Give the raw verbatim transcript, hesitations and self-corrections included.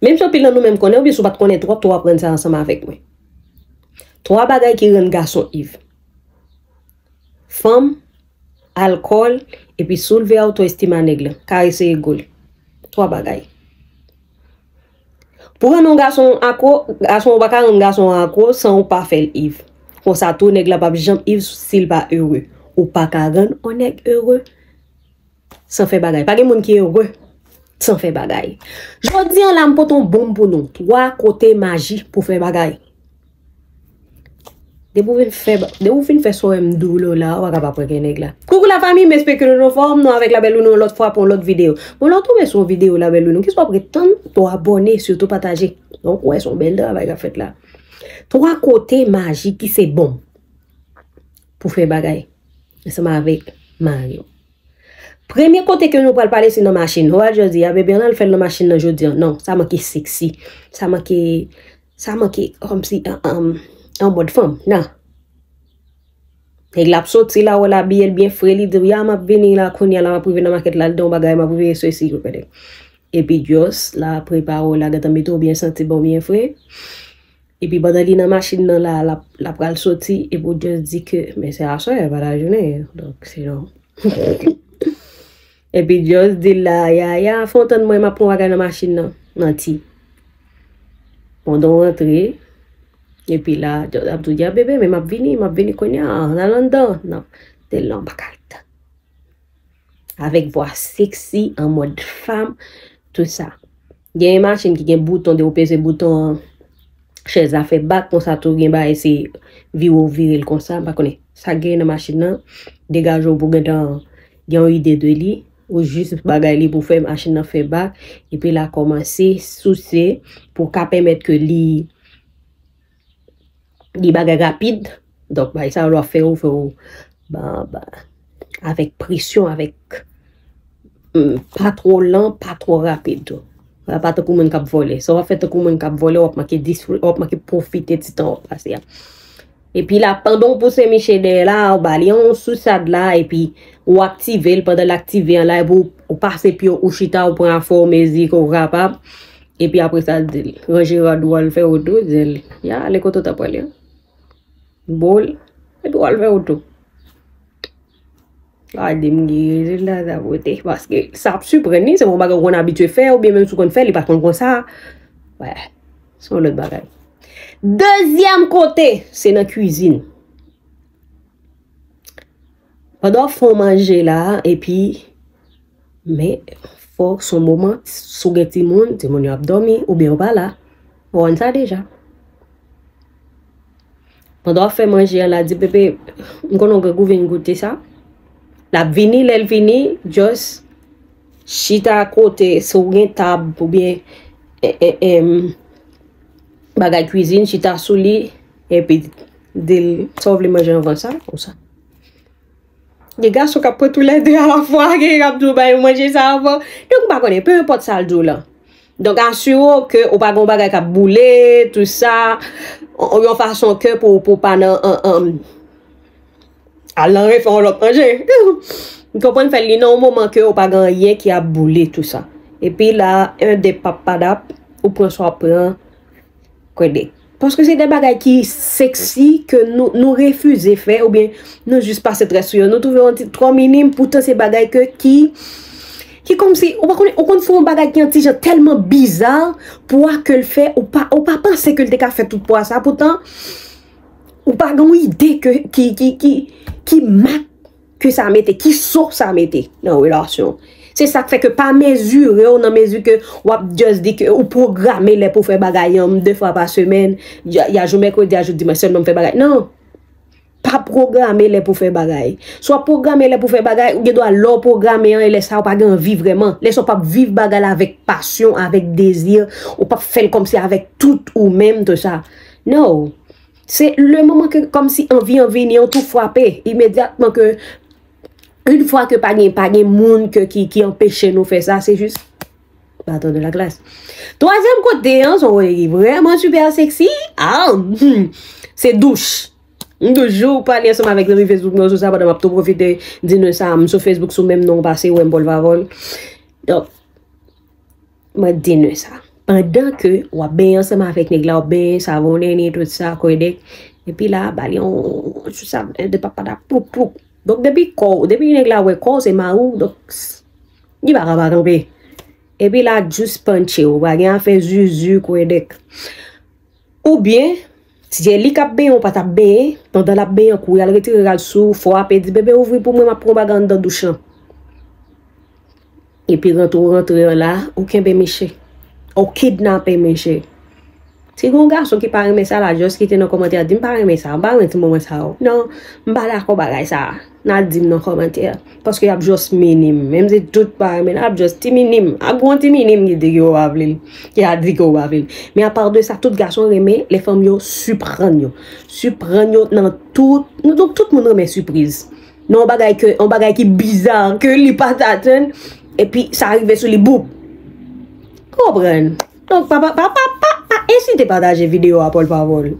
Menm si anpil nan nou menm konnen, oubyen si w pa t konnen twòp, twòp aprann sa ansanm avèk mwen. Twa bagay ki rann gason iv. Fanm, alkòl, epi soulve awto estim a nèg lan, karese ego l. Twa bagay. Pou rann yon gason akwo, gason ou pa ka rann gason an akwo san ou pa fè l iv. Konsa tou, nèg la p ap janm iv si l pa ere. Ou pa ka rann yon nèg ere san fè bagay. Pa gen moun ki ere san fè bagay. Jodi an la, m pote yon bonm pou nou. Twa kote maji pou fè bagay. Depi w vin fè, depi w fin fè sa w wè m di w la, w pa kapab pran kè nèg la. Coucou la famille, m espere ke nou anfòm, nou avèk Labèl Lounou yon lòt fwa pou yon lòt videyo. Bon, lè w tonbe sou yon videyo Labèl Lounou, kisa w ap ret tann, to abòne, sitou pataje. Donk, w wè se yon bèl travay k ap fèt la. Twa kote maji ki se bonm pou fè bagay ansanm avèk mari w. Premye kote ke nou pral pale se nan machin. Ou pa just di, a bebe, ann al fè l nan machin nan jodi an. Non, sa manke seksi. Sa manke, sa manke kòmsi an, an, an mòd fanm. Non. Nèg la ap soti la, wè l abiye l byen fre, li di, ya, m ap vini la, kounye a la, m ap rive nan makèt la, l di yon bagay, m ap rive sesi, ou konnen. Epi just la, prepare w la, gentan mete w byen santi bon, byen fre. Epi pandan li nan machin nan la, l ap, l ap pral soti, epi w just di ke, men se aswè, pa lajounen, donk, se non. Epi just di l la, ya, ya, fè w tann mwen, m ap pran bagay nan machin nan. Manti. Pandan w rantre, epi la, just ap di w, ya, bebe, men m ap vini, m ap vini kounye a, ann al anndan. Non, di l non, m pa ka al tann. Avèk vwa seksi, an mòd fanm, tou sa. Gen machin ki gen bouton, depi w peze bouton an, chèz la fè bak, konsa tou gen bagay se vire w vire l konsa, m pa konnen sa k genyen nan machin nan, degaje w pou gentan gen yon ide de li, ou jis bagay li pou fè machin nan fè bak, epi l a kòmanse souse pou ka pèmèt ke li li bagay rapid. Donk, bagay sa yo lè w ap fè yo, fè yo ba, ba, avèk presyon, avèk, mm, pa twò lan, pa twò rapid tou. Pa tankou moun k ap vòlè. Si w ap fè tankou moun k ap vòlè, w ap manke dis-, w ap manke pwofite ti tan w ap pase a. Epi la, pandan w pouse miche dèyè la, w ba li yon sousad la, epi w aktive l, pandan l aktive an la, epi w, w pase pye w, ou chita, w pran afè w mezi ke w kapab. Epi apre sa, di l, ranje rad ou al fè wout ou, di l, ya, ale kote w ta prale an. Bo l, epi w al fè wout ou. A, di m gen rezilta sa pote. Paske sa ap siprann li, se yon bagay ou konn abitye fè, oubyen menm si w konn fè, li pa konn konsa. Wè, se yon lòt bagay. Dezyèm kote, se nan kwizin. Pandan w ap fè w manje la, epi, men, fò se yon moman, si w gen timoun, timoun yo ap dòmi, oubyen yo pa la, w konn sa deja. Pandan w ap fè manje an la, di, bebe, m konnen w grangou, vin goute sa. L ap vini, lè l vini, just chita kote, si w gen tab, oubyen, e, e, em, bagay kwizin, chita sou li, epi di l sa w vle manje anvan sa, konsa. Gen gason k ap pran toulède alafwa, gen k ap di w ba yo manje sa anvan. Donk, m pa konnen, pe enpòt sa l di w lan. Donk, asire w ke ou pa gen yon bagay k ap boule, tou sa, yon fason ke pou, pou pa nan, an, an, al nan refè yon lòt manje. M konprann fè l li nan yon moman ke ou pa gen anyen ki ap boule tou sa. Epi la, en de pap padap, ou pran sa w ap pran, kwede. Paske se de bagay ki seksi ke nou, nou refize fè oubyen nou jis pase trè sou yo. Nou twouve yon ti twò minim, poutan se bagay ke ki, ki kòmsi, ou pa konnen, ou konn fè yon bagay ki yon ti jan tèlman biza pou a ke l fè, ou pa, ou pa panse ke l te ka fè tout pwa sa, poutan, ou pa gen yon ide ke, ki, ki, ki, ki mak ke sa mete, ki so sa mete nan relasyon. Se sa k fè ke pa mezire w nan mezi ke w ap just di ke ou pwograme lè pou fè bagay an de fwa pa semèn, ya, ya jou mèkredi, ya jou dimanch sèlman m fè bagay. Non. Pa pwograme lè pou fè bagay. Si w ap pwograme lè pou fè bagay, ou gen dwa lè w pwograme an, e lè sa a ou pa gen anvi vrèman. Lè sa a ou p ap viv bagay la avèk pasyon, avèk dezi, ou p ap fè l kòmsi avèk tout ou menm, tou sa. Non. Se le moman ke kòmsi anvi an vini, an tou frape, imedyatman ke, yon fwa ke pa gen, pa gen moun ke, ki, ki anpeche nou fè sa, se jis baton de la glas. Twazyèm kote an, se yon kote ki vrèman super sexy, a, hmm, se douch. M toujou pale ansanm avèk zanmi Facebook mwen sou sa, pandan m ap tou pwofite di nou sa, m sou Facebook sou menm non pase, wè m pòl pa vòl. Donk, mwen di nou sa. Pandan ke w ap benyen ansanm avèk nèg la, w ap benyen, savonnen li, tout sa, kwèdèk. Epi la, ba li yon, yon, yon, sa, de papata, ploup, ploup. Donk, depi kò w, depi nèg la wè kò w, se mari w, donk, s-, li pa ka pa kanpe. Epi la, just punche w, pa gen afè zuzu, kwèdèk. Oubyen, si se li k ap benyen, ou pa t ap benyen, pandan l ap benyen, kouri al retire rad sou, frape, di, bebe, ouvri pou mwen, m ap pran bagay anndan douch lan. Epi rantre w rantre an la, ou kenbe miche. Ou kidnape miche. Si gen yon gason ki pa renmen sa la, just kite nan kòmantè a, di m pa renmen sa, m pa renmen ti moman sa yo. Non, m pa dakò bagay sa. N a di m nan kòmantè. Paske y ap just minim. Menm si tout pa renmen, y ap just ti minim. Ap gen yon ti minim ki di ke yo pa vle l. Ki a di ke yo pa vle l. Men apa de sa, tout gason renmen lè fanm yo siprann yo. Siprann yo nan tout, nou, donk tout moun renmen sipriz. Nan yon bagay ke, yon bagay ki biza, ke li pa t atann, epi sa rive sou li, boup. Konprann? Donk, pa, pa, pa, pa, pa, pa ezite pataje videyo a, pòl pa pòl.